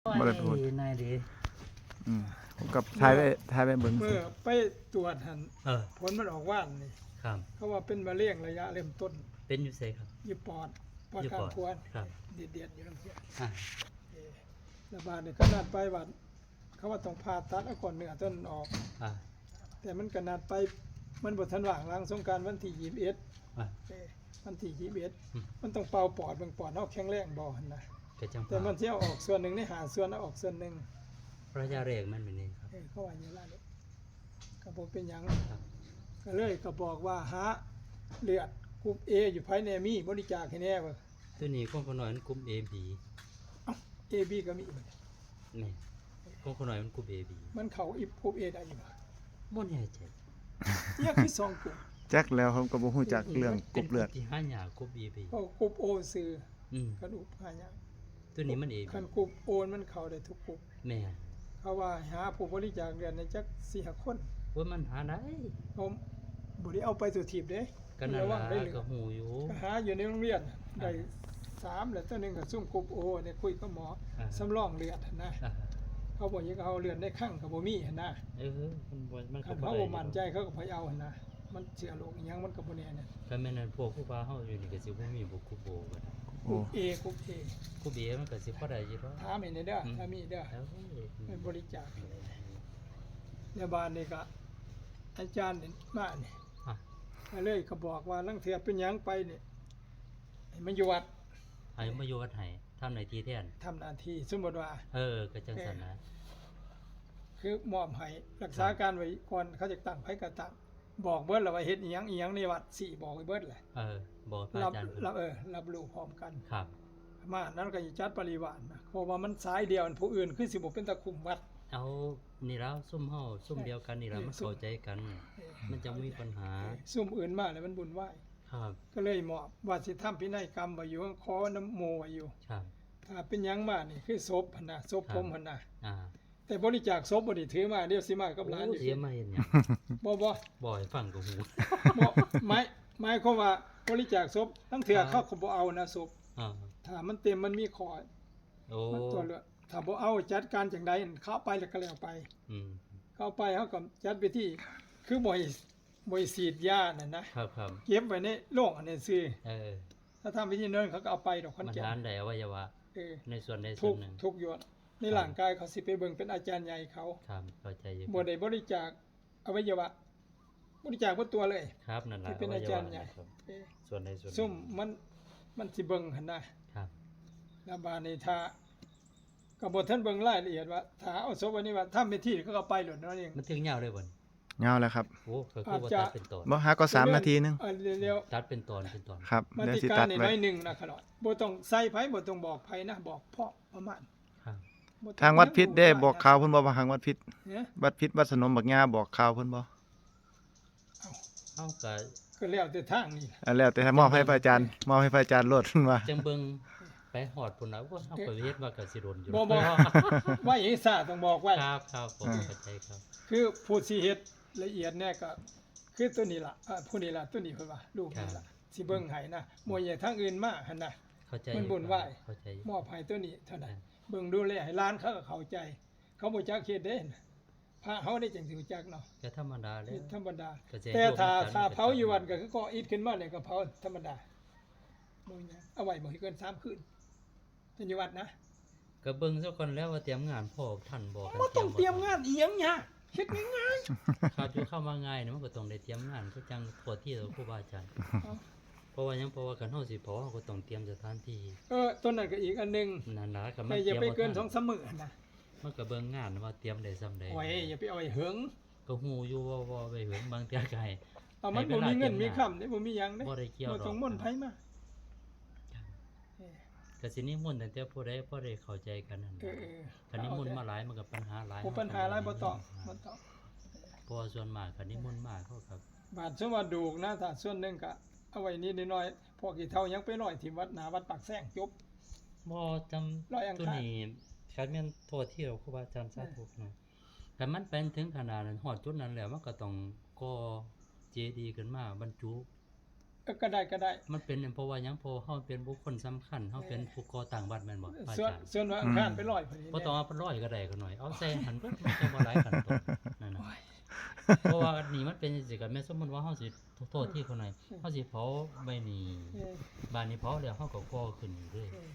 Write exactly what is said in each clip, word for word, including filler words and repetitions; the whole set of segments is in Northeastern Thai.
บ่ได้พูด นายดี อืมผมกับถ่ายไปถ่ายไปเบิ่ง เมื่อไปตรวจหัน เออ ผลมันออกว่านนี่ ครับ เขาว่าเป็นมะเร็งระยะเริ่มต้น เป็นอยู่ไสครับ อยู่ปอดปอด อยู่ปอด ข้างขวา ครับ เดียดเดียดๆอยู่ตรงเสีย อ่า แล้วบาดนี้ก็นัดไปว่าเขาว่าต้องผ่าตัดเอาก้อนเนื้อต้นออก อ่า แต่มันก็นัดไปมันบ่ทันว่างหลังสงกรานต์วันที่ยี่สิบเอ็ด อ่า เอ้ยวันที่ยี่สิบเอ็ด อืม มันต้องเป่าปอดเบิ่งปอดเฮาแข็งแรงบ่หั่นนะ ก็จัง แต่มันสิเอาออกส่วนหนึ่งในห้าส่วนเอาออกส่วนหนึ่ง ระยะแรกมันเป็นนี่ครับ เออเขาว่าอย่างนั้นก็บ่เป็นหยัง ครับ ก็เลยก็บอกว่าหาเลือดกรุ๊ป A อยู่ไผแน่มีบริจาคให้แน่ว่า ตัวนี้ของข้าน้อยมันกลุ่ม A B A B ก็มี นี่ของข้าน้อยมันกลุ่ม A B มันเข้าอีกกรุ๊ป A ได้อยู่บ่ บ่แน่ใจ เนี่ยคือสองกลุ่ม จักแล้วผมก็บ่ฮู้จักเรื่องกลุ่มเลือด ที่หายากกลุ่ม A B เพราะกลุ่ม O ซื่อ อืม กระดูกหายาก ตัวนี้มัน A B คันกลุ่ม O มันเข้าได้ทุกกลุ่ม แม่น เขาว่าหาผู้บริจาคเลือดในจักสี่ห้าคน ว่ามันหาได้ ผมบ่ได้เอาไปตัวทีบเด้ ก็นั่น ระวั ล่ะ งได้เลย ก็ฮู้อยู่ ก็หาอยู่ในโรงเรียนได้สามแล้วตัวหนึ่งก็ซุ่มกลุ่ม O เนี่ยคุยกับหมอ อ่า สำรองเลือดหั่นนะ อ่า เขาบอกยังเอาเลือดในคลังก็บ่มีหั่นนะ เออมันบ่มัน คันเขาบ่มั่นใจเขาก็ไปเอาหั่นนะมันเชื้อโรคอีหยังมันก็บ่แน่เนี่ย ก็แม่นนั้นพวกครูบาเฮาอยู่นี่ก็สิบ่มีบ่กลุ่ม O ก็ได้ โอ้ A กลุ่ม A กลุ่ม A มันก็สิพอได้อยู่ดอก ถามให้แน่เด้อ อืม ถ้ามีเด้อ เออ ไปบริจาคในบ้านนี่ก็อาจารย์นี่มานี่ อ่ะ ก็เลยก็บอกว่าลังเทื่อเป็นหยังไปนี่ให้มันอยู่วัด ให้มาอยู่วัดให้ทำหน้าที่แทน ทำหน้าที่สมมติว่า เออ ก็จังซั่นนะ คือมอบให้รักษาการไว้ก่อนเขาจะตั้งไผก็ตั้งบอกเบิดแล้วว่าเฮ็ดอีหยังอีหยังในวัดสิบอกให้เบิดแหละ เออ บอกพระ รับ อาจารย์เพิ่น รับเออรับรู้พร้อมกัน ครับ มานั้นก็จะจัดปริวารนะเพราะว่ามันสายเดียวผู้อื่นคือสิบ่เป็นตะคุมวัด เอานี่แล้วซุ่มเฮาซุ่มเดียวกันนี่แล้วมันเข้าใจกัน เออ มันจะมีปัญหา เออซุ่มอื่นมาแล้วมันบุญไหวาย ครับ ก็เลยมอบว่าสิทำพินัยกรรมไว้อยู่ขอน้ำโมไว้อยู่ ครับ ถ้าเป็นหยังมานี่คือศพหั่นนะศพผมหั่นนะ อ่า แต่บริจาคศพบ่ได้ถือมาเดี๋ยวสิมากับหลาน โอ้ อยู่ เสียมาเห็นหยัง บ่บ่ บ่ให้ฟังก็ฮู้ บ่หมายหมายความว่าบริจาคศพทั้งเทื่อ อ่า เขาก็บ่เอานะศพ อ่า ถ้ามันเต็มมันมีขอ โอ้ มันตัวเหลือถ้าบ่เอาจัดการจังใดเขาเอาไปแล้วก็แล้วไป อืม เขาเอาไปเขาก็จัดพิธีคือบ่ให้บ่ให้ฉีดยานั่นนะครับ ครับ เก็บไว้ในโรงอันนั้นซื่อ เออ ถ้าทำพิธีนั้นเขาก็เอาไปดอกขอน มัน แก่น หานได้อวัยวะ เออ ในส่วนใด ทุ ส่ว ก นหนึ่ง ทุกยอดในร่างกายเขาสิไปเบิ่งเป็นอาจารย์ใหญ่เขา ครับเข้าใจอยู่ บ่ได้บริจาคอวัยวะ บริจาคเบิดตัวเลย ครับนั่นแหละ ที่เป็นอาจารย์ใหญ่ อวัยวะนะครับ เออ ส่วนใดส่วนหนึ่ง ซุ่มมันมันสิเบิ่งหั่นนะ ครับ แล้วบาดนี้ถ้าก็บ่ทันเบิ่งรายละเอียดว่า ถ้าเอาศพอันนี้ว่าทำพิธีก็เอาไปโลดนั่นเอง มันถึงยาวเลยบ่นี่ ยาวแล้วครับ โอ้ก็คือว่า อาจจะ ตัดเป็นตอน บ่หาก็สามนาทีนึง เออเร็ว ตัดเป็นตอนเป็นตอน ครับ ๆมา เดี๋ยว ติ สิ กา ตั ร ด นี่ ไว้ น้อยหนึ่งนะขะหลอดบ่ต้องใส่ไผบ่ต้องบอกไผนะบอกพ่อประมาณ ครับ บ่ต้อง ทางวัดพิษได้บอกข่าวเพิ่นบ่ว่าทางวัดพิษ เนี่ย วัดพิษวัดสนมบักงาบอกข่าวเพิ่นบ่ เฮาก็ ก็แล้วแต่ทางนี่ อ่ะแล้วแต่มอบให้พระอาจารย์มอบให้พระอาจารย์โลดเพิ่นว่า จังเบิ่งไปฮอดพุ่นน่ะโอ้เฮาก็เฮ็ดว่าก็สิโดนอยู่ บ่บ่ ไว้ให้ซาต้องบอกไว้ ครับครับผม อ่า เข้าใจครับ คือผู้สิเฮ็ดละเอียดแน่ก็คือตัวนี้ล่ะอ่าผู้นี้ล่ะตัวนี้เพิ่นว่าลูกนี่ล่ะสิเบิ่งให้นะบ่ใช่ทางอื่นมาหั่นนะ เข้าใจ มันบุญไหว้ เข้าใจ มอบให้ตัวนี้เท่านั้นเบิ่งดูแลให้หลานเขาก็เข้าใจ เขาบ่จักเฮ็ดเด้พระเฮาได้จังสิรู้จักเนาะ ก็ธรรมดาเลย เฮ็ดธรรมดา ก็สิ แต่ถ้า ร่วมกัน ถ้าเผาอยู่วัดก็คือก่ออิฐขึ้นมาเนี่ยก็เผาธรรมดาบ่มีหยังเอาไว้บ่ให้เกินสามคืนเป็นอยู่วัดนะ ก็เบิ่งซะก่อนแล้วว่าเตรียมงานพอทันบ่ บ่ต้องเตรียมงานอีหยังยากเฮ็ดง่าย ครับอยู่เข้ามาง่ายนี่มันก็ต้องได้เตรียมงานคือจังทั่วที่ครูบาอาจารย์ เอา เพราะว่าหยังเพราะว่าคันเฮาสิเผาเฮาก็ต้องเตรียมสถานที่ เออต้นนั้นก็อีกอันหนึง นั่นล่ะก็ แต่อย่าไปเกินสองสามมื้อนะ มันก็เบิ่งงานว่าเตรียมได้ส่ำใด โอ้ยอย่าไปเอาไว้เหิง ก็ฮู้อยู่ว่าว่าไปเหิงบางเทื่อก็ให้ เอามันบ่มีเงินมีคำเด้บ่มีหยังเด้ บ่ได้เกี่ยว บ่ต้อง ดอก มนต์ไผมาเออ ก็สินิมนต์ตั้งแต่ผู้ใดพอได้เข้าใจกันนั่น เออเออ คันนิมนต์มาหลายมันก็ปัญหาหลาย โอ้ปัญหาหลายบ่ต้องบ่ต้อง เพราะว่าส่วนมากคันนิมนต์มาเขาก็ บาดส่วนว่าดูกนะถ้าส่วนหนึ่งก็เอาไว้นิดหน่อยพวกขี้เฒ่ายังไปลอยที่วัดหน้าวัดปากแซงจบ บ่จำ ร้อยอังคาร ตัวนี้คันแม่นโทษที่เราครูบาอาจารย์สาธุนะแต่มันเป็นถึงขนาดนั้นฮอดจุดนั้นแล้วมันก็ต้องก่อเจดีย์ขึ้นมาบรรจุ เออ ก็ได้ ก็ได้ มันเป็นเพราะว่าหยัง เพราะว่าเฮาเป็นบุคคลสำคัญ เฮาเป็นผู้ก่อตั้งวัดแม่นบ่ พระอา ส่วน จารย์ ส่วนว่าอังคารไปลอยพอดี บ่ต้องเอาไปลอยก็ได้ขะน้อย เอาใส่หั่นเบิด มันจะบ่หลายขั้นตอนนั่นน่ะ เพราะว่านี่มันเป็นจังซี่ ก็แม่นสมมุติว่าเฮาสิ โทษทีขะน้อย เฮาสิเผาใบนี้ เออ บาดนี้เผาแล้วเฮาก็ก่อขึ้นอีกเด้อ เออ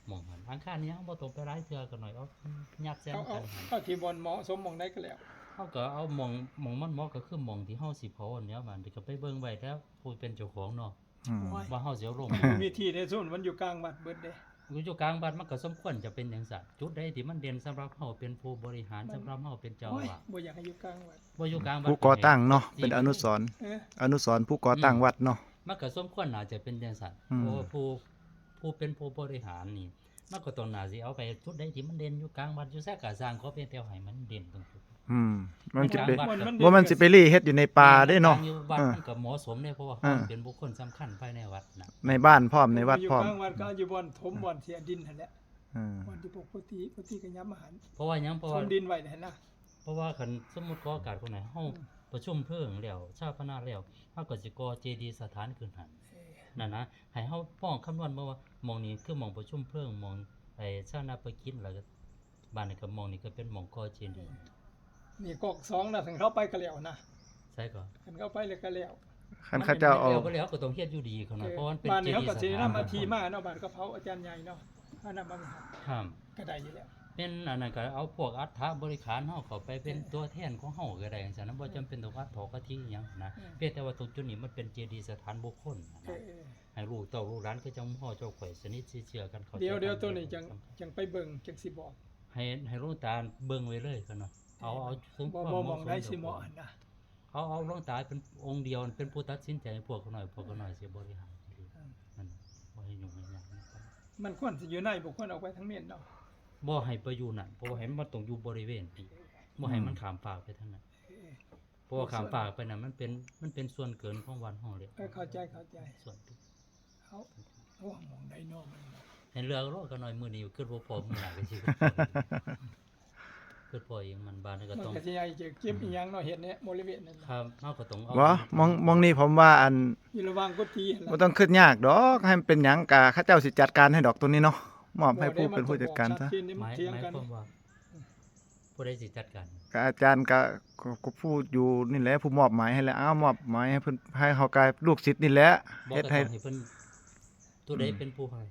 หม่องหั่น อังคารนี่เฮาบ่ต้องไปหลายเทื่อขะน้อย เอายัดใส่ เอา กั เอา นหั่น เอาที่บ่อนเหมาะสมหม่องใดก็แล้ว เฮาก็เอาหม่อง หม่องมันเหมาะก็คือหม่องที่เฮาสิเผาอันเนี้ย บาดนี้ก็ไปเบิ่งไว้แล้ว ผู้เป็นเจ้าของเนาะ อืม โอ้ย ว่าเฮาสิเอาลง มันมีที่ในส่วนมันอยู่กลางวัดเบิดเด้ อยู่กลางวัดมันก็สมควรจะเป็นจังซั่น จุดใดที่มันเด่นสำหรับเฮาเป็นผู้บริหาร มัน สำหรับเฮาเป็นเจ้า โอ้ย อาวาส บ่อยากให้อยู่กลางวัด บ่อยู่กลางวัด ผู้ก่อตั้งเนาะ ที่ เป็นอนุสรณ์ เออ อนุสรณ์ผู้ก่อตั้งวัดเนาะ มันก็สมควรน่าจะเป็นจังซั่น อืม เพราะว่าผู้ ผู้เป็นผู้บริหารนี่ มันก็ต้องน่าสิเอาไปจุดใดที่มันเด่นอยู่กลางวัดอยู่ไสก็ซ่าง ขอเพียงแต่ให้มันเด่นตรงจุด อืม มันสิไป กลางวัด มัน ว่ามันสิไปรีเฮ็ดอยู่ในป่าเด้เนาะ อยู่วัด เออ มันก็เหมาะสมเด้ เพราะว่า อ่า เฮาเป็นบุคคลสำคัญภายในวัดนะ ในบ้านพร้อมในวัดพร้อม อยู่กลางวัดก็อยู่บ่อนถมบ่อนเสียดินหั่นแหละ อืม บ่อนที่พวกพุทธิพุทธิก็ย้ำอาหาร เพราะว่าหยัง เพราะ ถ ว่า มดินไว้นั่นนะ เพราะว่าคันสมมุติก่อการพวกนั้น เฮา อืม ประชุมเพลิงแล้ว ชาปนกิจแล้ว เฮาก็สิก่อเจดีย์สถานขึ้นหั่น เออ นั่นนะ ให้เฮาป้องคำนวณมาว่าหม่องนี้คือหม่องประชุมเพลิง หม่องไอ้ชาปนกิจ แล้วก็บ้านนี้ก็หม่องนี้ก็เป็นหม่องก่อเจดีย์ นี่ก๊อกสองนะ ถึงเข้าไปก็แล้วนะ ใช่ก่อน ถึงเข้าไปแล้วก็แล้ว คันเขาเจ้าเอา มันแล้วก็แล้วก็ต้องเฮ็ดอยู่ดีเขานะ เออ เพราะมันเป็น บ้านนี้ เจดีย์ เขาก็สิ สถาน นำมาที่มาเนาะ บ้านก็เผาอาจารย์ใหญ่เนาะ อันนั้นมา ครับ ก็ได้อยู่แล้ว เป็นอันนั้นก็เอาพวกอัฐบริขารเฮาเข้าไปเป็นตัวแทนของเฮาก็ได้จังซั่นนะ บ่จำเป็นต้องอัฐกะทิอิหยังนะ อืม เพียงแต่ว่าตรงจุดนี้มันเป็นเจดีย์สถานบุคคลนะ เออเออ ให้ลูกเต้าลูกหลานก็จังเฮาเจ้าข่อยสนิทเชื่อกันเข้าใจ เดี๋ยว กัน เดี๋ยวตัวนี้จังจังไปเบิ่งจังสิบอก ให้ให้หลวงตาเบิ่งไว้เลยก็เนาะ เอาเอาถึง บ่ ความ บ่ เห มอ มาะ ง สม ได้สิเหมาะหั่นนะ เอาเอาหลวงตาเป็นองค์เดียวเป็นผู้ตัดสินใจให้พวกเขาหน่อย พวกเขาหน่อยสิบริหาร อืม นั่นบ่ให้ยุ่งให้ยากนะ มันควรสิอยู่ใน บ่ควรออกไปทางเมนเนาะ บ่ให้ไปอยู่นั่น เพราะว่าให้มันต้องอยู่บริเวณที่บ่ให้มันข้ามฟากไปทางนั้น เออ เพราะว่าข้ามฟากไปนั่นมันเป็นมันเป็นส่วนเกินของวัดเฮาเลย เออเข้าใจเข้าใจ ส่วนที่ เขาโอ้มองได้เนาะมัน ให้เลือกรอดก็หน่อยมื้อนี้คิดบ่พอมื้อหน้าก็สิคิดพอเองมันบาดนี้ก็ มัน ต้อง ก็สิให้เก็บอีหยังเนาะ เฮ็ดเนี่ยบริเวณนั้น ครับเฮาก็ต้องเอา บ่มองมองนี่ผมว่าอัน อยู่ระหว่างกุฏิหั่น บ่ ล่ะ ต้องคิดยากดอก ให้มันเป็นหยังกะเขาเจ้าสิจัดการให้ดอกตัวนี้เนาะ มอบให้ผู้เป็นผู้จัดการซะ ชัดเจนนี่มันเถียงกัน หมายความว่า ผู้ใดสิจัดการ กะอาจารย์กะกะกะผู้อยู่นี่แหละ ผู้มอบหมายให้แหละ เอามอบหมายให้เพิ่น ให้เขากะลูกศิษย์นี่แหละ บอก เฮ็ด ก็ ให้ ต้องให้เพิ่น ตัวใดเป็นผู้ให้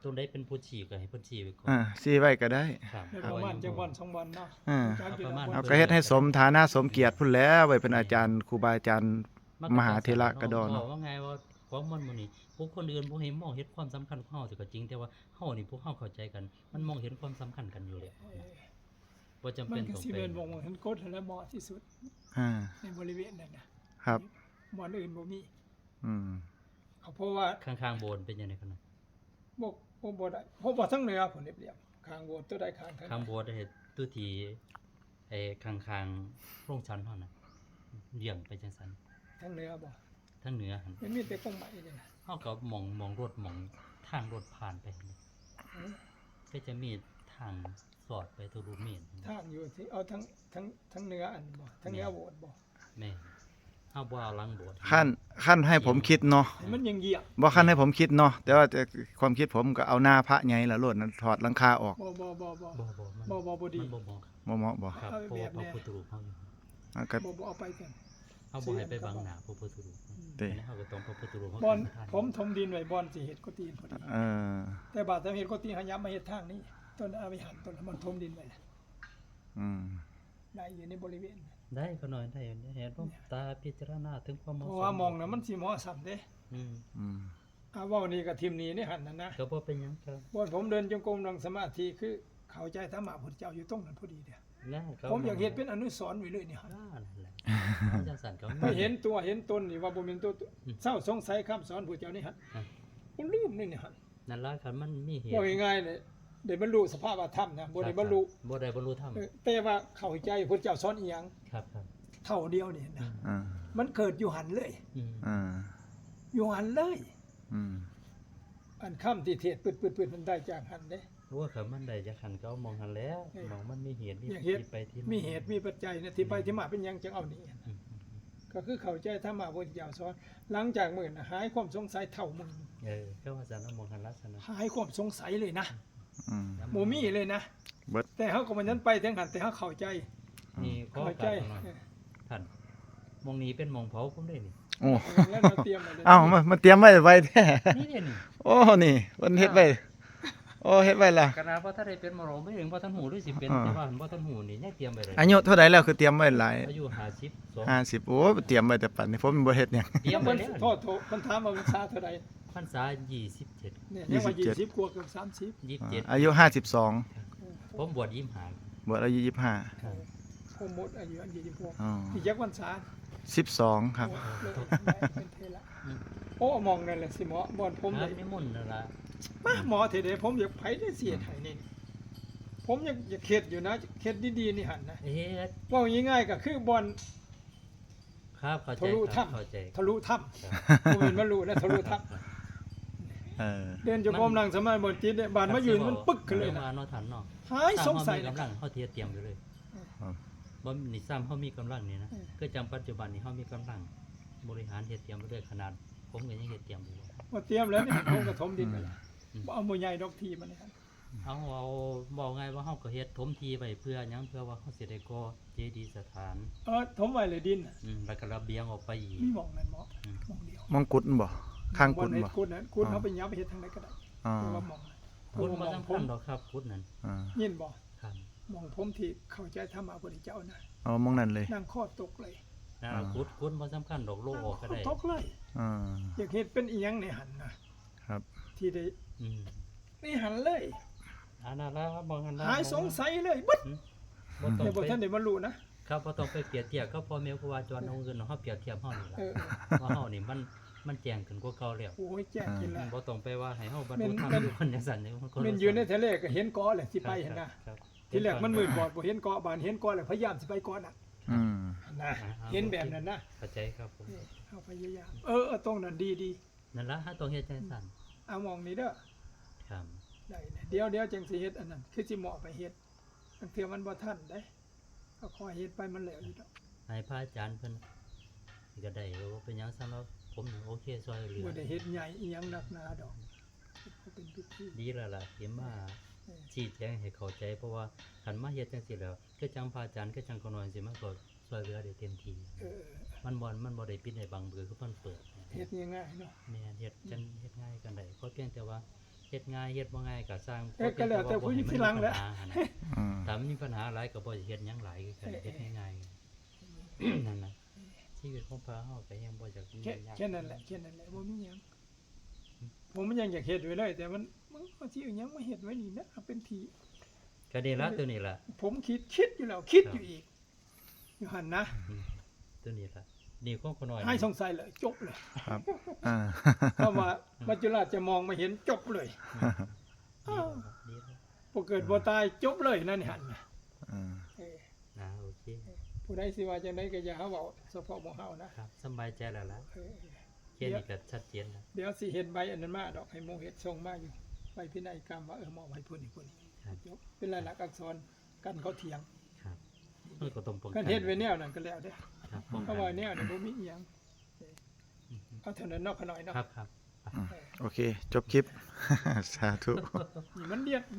ตัวใดเป็นผู้ชี้ก็ให้เพิ่นชี้ไว้ก่อน อ่า ชี้ไว้ก็ได้ ครับ แล้วประมาณจังวันสองวันเนาะ อ่า จักอยู่ ประมาณ แล้ว เอาก็เฮ็ดให้สมฐานะสมเกียรติพุ่นแล้ว ไว้เป็นอาจารย์ มันก็ มหาเถระกะดอน เนาะ เนาะ ว่าไงว่าของมันมื้อนี้ผู้คนอื่นบ่ให้มองเห็นความสำคัญของเฮาแต่ก็จริง แต่ว่าเฮานี่พวกเฮาเข้าใจกัน มันมองเห็นความสำคัญกันอยู่แล้ว เออ บ่จำ มั เป็น น ก็ ต้อง สิ ไป เป็นวงเห็นกฎแล้วเหมาะที่สุด อ่า ในบริเวณนั้นนะครับ บ่อนอื่นบ่มี อืม เอาเพราะว่า ข้างๆโบสถ์เป็นยังไงครับนะ บ่บ่บ่ได้ เพราะว่าทั้งเหนือพุ่นเรียบๆข้างโบสถ์ตัวใดข้างทาง ข้างโบสถ์เฮ็ดตัวที่ไอ้ข้างๆโรงฉันเฮาน่ะเยื้องไปจังซั่น ทั้งเหนือบ่ ทางเหนือหั่น มันมีแต่กองไม้นี่นะ เฮาก็มองมองรถมองทางรถผ่านไปหั่น เออ ก็จะมีทางสอดไปทะลุเมรุ ทางอยู่ที่เอาทั้งทั้งทั้งเหนืออันบ่ทั้งเหนือโบสถ์บ่ แม่นเฮาบ่เอาหลังโบสถ์ ขั้นขั้นให้ผมคิดเนาะ ให้มันยังเยียบ บ่ขั้นให้ผมคิดเนาะ แต่ว่าแต่ความคิดผมก็เอาหน้าพระใหญ่ละโลดนะถอดหลังคาออก บ่บ่บ่บ่ บ่บ่มัน บ่บ่บ่ดี มันบ่เหมาะ บ่เหมาะบ่ ครับ เอา เพราะว่า แบบ พระพุทธรูปเฮาอยู่ แล้วก็ บ่บ่เอาไปกัน เฮาบ่ให้ไปบังหน้าพระพุทธรูป เด้ อันนี้เฮาก็ต้องพระพุทธรูปเฮา บ่อน เป็นประธาน ผมถมดินไว้บ่อนสิเฮ็ดกุฏิพอดี เออ แต่บาดถ้าเฮ็ดกุฏิหายับมาเฮ็ดทางนี้ต้นอวิหารต้นมันถมดินไว้นะ อืม ได้อยู่ในบริเวณ ได้ขะน้อยได้อยู่ได้เห็นหลวงตาพิจารณาถึงความเหมาะ เพ สม ราะว่ามองนะมันสิเหมาะสำเด้ อืม อืม เอาเว้านี่ก็ทิ่มนี่นี่หั่นนั่นนะ ก็บ่เป็นหยังครับ บ่อนผมเดินจงกรมนั่งสมาธิคือเข้าใจธรรมะพุทธเจ้าอยู่ตรงนั้นพอดีเด้อ แล้วก็ ผมอยากเฮ็ดเป็นอนุสรณ์ไว้เลยนี่หั่น อ่านั่นแหละเอาจังซั่นก็ ไปเห็นตัวเห็นตนนี่ว่าบ่แม่นตัว อืม เศร้าสงสัยคำสอนพุทธเจ้านี่หั่น ครับ บ่ลืมนี่นี่หั่น นั่นล่ะคันมันมีเหตุ ว่าง่ายๆเลยได้บรรลุสภาวะธรรมนะบ่ได้บรรลุ บ่ได้บรรลุธรรม เออแต่ว่าเข้าใจพุทธเจ้าสอนอีหยัง ครับครับ เท่าเดียวนี่นะ อ่า มันเกิดอยู่หั่นเลย อืม อ่า อยู่หั่นเลย อืม อันคำที่เทศน์ปืดๆๆมันได้จากหั่นเด้ โอ้คันมันได้จากหั่นก็เอามองหั่นแล้ว เออ มองมันมีเหตุมี อยากเฮ็ด ที่ไปที่า มีเหตุมีปัจจัยนะที่ไปที่มาเป็นหยังจังเอานี่ อืม ก็คือเข้าใจธรรมะพุทธเจ้าสอน หลังจากมื้อนั้นหายความสงสัยเท่ามื้อ เออก็ว่าสันนะมองหันลักษณะ หายความสงสัยเลยนะ อืม บ่มีเลยนะ เบิด แต่เฮาก็บ่ทันไปถึงหั่นแต่เฮาเข้าใจ นี่ขอ เข้า โอ ใจ กาสหน่อยท่านมองนี้เป็นมองเผาผมได้นี่ โอ้ แล้วเราเตรียมมาเลย เอ้ามามาเตรียมไว้ไว้แท้ นี่เด้นี่ โอ้นี่เพิ่นเฮ็ดไว้โอ้เฮ็ดไว้ละ ขนาดว่าถ้าได้เป็นมรองไม่ถึงว่าท่านหูด้วยสิเป็น อ่า แต่ว่าว่าท่านหูนี่ยังเตรียมไปเลย อายุเท่าใดแล้วคือเตรียมไว้หลาย อายุห้าสิบสอง ห้าสิบโอ้เตรียมไว้แต่ปันนี้ผมบ่เฮ็ดหยัง เตรียมไปแล้ว โทษโทษมันถามว่าพรรษาเท่าใด พรรษายี่สิบเจ็ด เนี่ยยังว่า ยี่สิบเจ็ด ยี่สิบกว่าเกือบสามสิบ ยี่สิบเจ็ด อายุห้าสิบสอง ผมบวชยี่สิบห้า บวชอายุยี่สิบห้า ผมหมดอายุอันยี่สิบหก อ๋อ อีกจักพรรษา สิบสองครับ โอ้เลยเป็นเทระโอ้มองนั่นแหละสิเหมาะบ่อนผม ค เล รับ ย นิมนต์นั่นละ มาหมอเทเดผมอยากไปได้เสียไทยนี่ผมอยากอยากเฮ็ดอยู่นะเฮ็ดดีๆนี่หั่นนะ เฮ็ด เว้าง่ายๆก็คือบ่อน ครับเข้าใจ ทะลุ ครับ ถ้ำ เข้าใจ ทะลุถ้ำผมเห็นมันรู้นะทะลุถ้ำ เออ เดินจงกรมนั่งสมาธิบ่อนจิตเนี่ยบานมายืนมันปึกขึ้นเลยนะ เนาะท่านเนาะ หายสงสัย เฮามีกำลังเฮาเตรียมอยู่เลย ครับ บ่นี่ซ้ำเฮามีกำลังนี่นะ อืม คือจังปัจจุบันนี่เฮามีกำลังบริหารเฮ็ดเตรียมไปด้วยขนาดผมก็ยังเฮ็ดเตรียมอยู่ มาเตรียมแล้วนี่ผมก็ถมดินไปแล้ว อืม บ่เอาบ่ใหญ่ดอกทีมันนี่ครับ เอาเอาบอกไงว่าเฮาก็เฮ็ดถมที่ไว้เพื่อหยังเพื่อว่าเฮาสิได้ก่อเจดีย์สถาน เออถมไว้เลยดินน่ะ อืมแล้วก็ระเบียงออกไปอีก มีหม่องนั่นบ่ อืม หม่องเดียว มองกุฎบ่ข้างกุฎ บ่อนให้ บ่ กุฎนะกุฎ อ่า เขาไปยับไปเฮ็ดทางใดก็ได้ อ่า แต่ว่าหม่องนั้น กุดบ่สำคัญดอกครับกุดนั่น อ่า ยินบ่ ครับ หม่องผมที่เข้าใจธรรมะพุทธเจ้านะ เอามองนั่นเลย นั่งข้อตกเลย นะ อ่า กุดกุดบ่สำคัญดอกโลกออกก็ได้ นั่งข้อตกเลย อ่า อยากเฮ็ดเป็นอีหยังในหั่นนะครับ ที่ได้ อืม ในหั่นเลย อันนั้นแล้วบ่หัน หายสงสัยเลยบึด บ่ต้อง แต่บ่ ไป ทันได้บรรลุนะครับ บ่ต้องไปเปรียบเทียบกับพ่อแม่ครูบาอาจารย์องค์อื่นเนาะเฮาเปรียบเทียบเฮานี่ล่ะ เออ ว่าเฮานี่มันมันแจ้งขึ้นกว่าเก่าแล้ว โอ้ยแจ้งขึ้นแล้ว บ่ต้องไปว่าให้เฮาบรร แม่ ลุ น ธรรม แม่น อยู่คนจังซั่นนี่มันคน แม่ ละ นอยู่ใน ส่วน ทะเลก็เห็นเกาะแหละสิไปหั่นนะ ครับ ทีแรกมันมืดบอดบ่เห็นเกาะบานเห็นเกาะแล้วพยายามสิไปเกาะน่ะ อืม นะ อ่า เห็นแบบนั้นนะ เข้าใจครับผม นี่เอาพยายามเออเออตรงนั้นดีดี นั่นละเฮาต้องเฮ็ดจังซั่น เอาหม่องนี้เด้อ ครับ ได้เลยเดี๋ยวเดี๋ยวจังสิเฮ็ดอันนั้นคือสิเหมาะไปเฮ็ดบางเทื่อมันบ่ทันเด้ก็คอยเฮ็ดไปมันแล้วอยู่ดอก ให้พระอาจารย์เพิ่นก็ได้ว่าเป็นหยังสำหรับผมนี่โอเคช่วยเหลือ บ่ได้เฮ็ดใหญ่อีหยังนักหนาดอกเป็นพิธี ดีแล้วล่ะที่มา เออ ชี้แจงให้เข้าใจ เพราะว่าคันมาเฮ็ดจังซี่แล้วคือจังพระอาจารย์คือจังขน้อยสิมันก็ช่วยเหลือได้เต็มที่ เออ มันบ่มันบ่ได้ปิดให้บังเบอคือเพิ่นเปิด เฮ็ดง่ายๆเนาะ แม่นเฮ็ดจังเฮ็ดง่ายกันได้เพราะเพียงแต่ว่าเฮ็ดง่ายเฮ็ดบ่ง่ายก็ซ่าง เออก็แล้วแต่ผู้อยู่ที่หลังแหละ บ่ให้มันมีปัญหาหั่นน่ะ อืม ถ้ามันมีปัญหาหลายก็บ่สิเฮ็ดหยังหลายคือกันเฮ็ดง่ายๆนั่นน่ะชีวิตของพระเฮาก็ยังบ่อยากมี แค่ ยาก แค่นั้นแหละแค่นั้นแหละบ่มีหยังผมมันยังอยากเฮ็ดไว้เลยแต่มันมันก็สิเอาหยังมาเฮ็ดไว้นี่นะเอาเป็นที่ ก็นี่ละตัวนี้ละ ผมคิดคิดอยู่แล้วคิดอยู่อีกอยู่หั่นนะ อืมตัวนี้ละนี่ของขน้อย หายสงสัยเลยจบเลย ครับอ่า เพราะว่ามัจจุราชจะมองมาเห็นจบเลย นี่ละนี่ละ บ่เกิดบ่ตายจบเลยนั่นหั่นนะ อ่า เออ อ่าโอเค ผู้ใดสิว่าจังไดก็อย่าหาเว้าเฉพาะหมู่เฮานะครับ สำบายใจแล้วล่ะ เออ แค่นี้ก็ชัดเจนแล้ว เดี๋ยวสิเห็นใบอันนั้นมาดอกให้หมู่เฮ็ดส่งมาอยู่ใบพินัยกรรมว่าเออมอบให้ผู้นี้ผู้นี้ ครับ จบเป็นลายลักษณ์อักษรกันเขาเถียง ครับมันก็ต้องป้องกั กัน นเฮ็ดไว้แนวนั้นก็แล้วเด้อ ครับป้อง เพ กั ราะ น ว่าแนวนั้นบ่มีอีหยังเอาเท่านั้นเนาะขน้อยเนาะ ครับครับ อืมโอเค จบคลิป สาธุ นี่มันเรียก